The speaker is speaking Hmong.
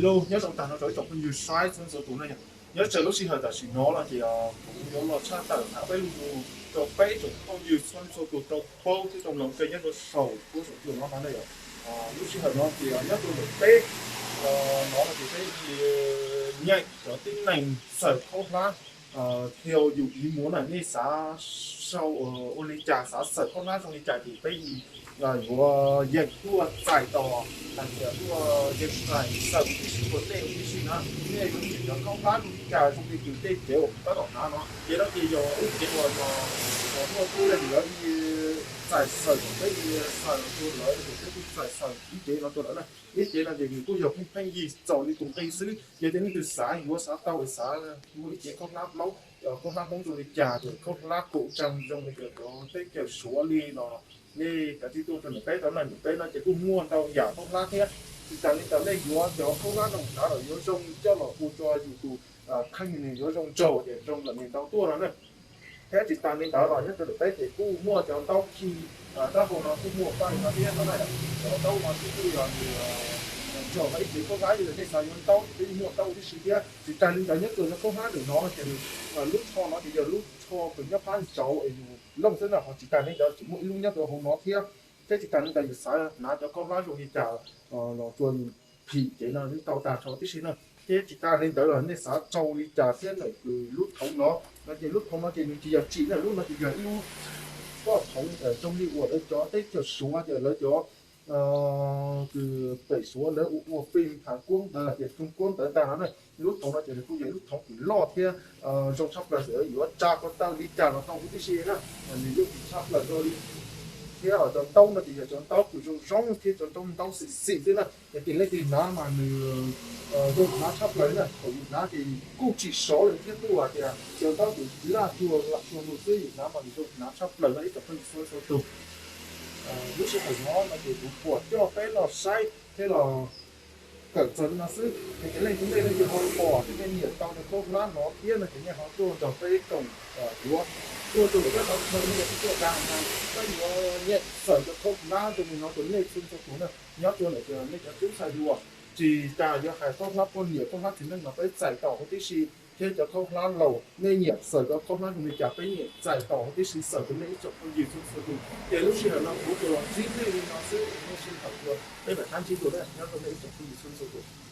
Hello, nyob zoo tag nrho rau ib tsoom phooj ywg saib txhua txhua tus na yom. Nyob rau lub sij hawm tam sim no no ces kuv yuav los tshaj tawm hab peb lub rau peb tsoom phooj ywg txhua txhua tus tau paub thiab tau mloog kawg nyob rau saum huab saum cua no no na yom. Lub sij hawm no ces nyob rau ntawm peb no no ces peb nyeem cov tib neeg xaws khaub hlab thiab yus ib muab na, nej xav sau ua li cas, xav xaws khaub hlab zoo li cas ces peb yuav yeem tuaj txais tos, hais tias tuaj yeem txais xaws tib si rau nej tib si na. Nej yuav tsis cov khaub hlab zoo li cas, zoo li tus tej cev uas kuv tab tom hnav no, ces no ces yog ib cev uas yog muaj tub leeg lawv txais xaws, peb xaws rau lawv, peb kuj txais xaws ib cev no rau lawv na. Ib cev no ces nws kuj yog pheej pheej yig txaus li tus nqi xwb. Yog tias nej tus xav yuav, xav tau, xav muaj ib cev khaub hlab Hmoob, khaub hlab Hmoob zoo li cas, ces khaub hlab kuj tseem zoo li cov teb chaws Suav li no, nej kav tsij tuaj rau ntawm peb tau na. Ntawm peb no ces kuj muaj ntau yam khaub hlab thiab. Tsis tas li ntawd nej yuav cov khaub hlab no hnav los yuav zoo coj los hu rau yus tus kheej, nws yuav zoo nraug ces zoo lawm nws ntau tuaj no na. Thiab tsis tas li ntawd los nyob rau ntawm peb ces kuj muaj cov ntaub khi, taub hau no kuj muaj paj no thiab no na. Cov ntaub no ces kuj yog nws nrog ib cev khaub hlab, yog nej xav yuav ntaub ces peb muaj ntaub tib si thiab. Tsis tas li ntawd nyob rau cov khaub hlab ntawm no ces lub tsho no ces yog lub tsho kws nyob phab ntsaud es yus looj xwb na, ho tsis tas li ntawd tseem muaj ib lub nyob rau hauv no thiab. Thiab tsis tas li ntawd yus xav hnav cov khaub hlab zoo li cas los rau yus phim ces no tau tag nrho tib si na. Thiab tsis tas li ntawd los nej xav rau li cas thiab ntawm lub thoov no, no ces lub thoov no ces nws tsis yog tsim na, lub no ces yog ib lub pob thoov zoo li uas lawv cov teb chaws Suav, ces lawv cov kws pem Suav lawv ua ua fim Hàn Quốc ntawd los tias Trung Quốc ntawd ntag no na. Lub thoov no ces nws kuj yog lub thoov kws loj thiab zoo tshaj plaws, txawm yuav tsa ko taw li cas los tau huv tib si na, nws yooj yim tshaj plaws rau li. Thiab cov ntaub no ces yog cov ntaub kws zoo zoo thiab cov ntaub ntaub xim xim xwb na. Yog tias leej twg hnav mas nws zoo hnav tshaj plaws na, thaum yus hnav ces kuj tsis sov lawm thiab kuj hais tias cov ntaub kws laj cuag lam cuag nws xwb, yus hnav mas nws zoo hnav tshaj plaws no ib tsoom phooj ywg txhua txhua tus. Lub sij hawm no no ces kuv puas coj peb los saib thiab los kawm txog li no xwb. Yog tias leej twg nej leej twg ho pom thiab nej nyiam tau cov khaub hlab no thiab no ces nej ho tuaj nrog peb koom yuav, tuaj rau lwm peb qhov chaw nej tuaj dag mas peb yuav nyeem xaws cov khaub hlab zoo li no rau nej txhua txhua tus na. Nyob rau ntawm nej cov tub ntxhais hluas, tsis tas yuav hais khaub hlab poj niam khaub hlab txiv neej los peb txais tos huv tib si, thiab cov khaub hlab laus nej nyiam xaws cov khaub hlab zoo li cas peb nyiam txais tos huv tib si xaws rau nej ib tsoom phooj ywg txhua txhua tus. Ces lub sij hawm no kuv tsuas los ntsib nej li no xwb, nej sij hawm dua peb mam rov ntsib dua na, nyob rau nej ib tsoom phooj ywg txhua txhua tus.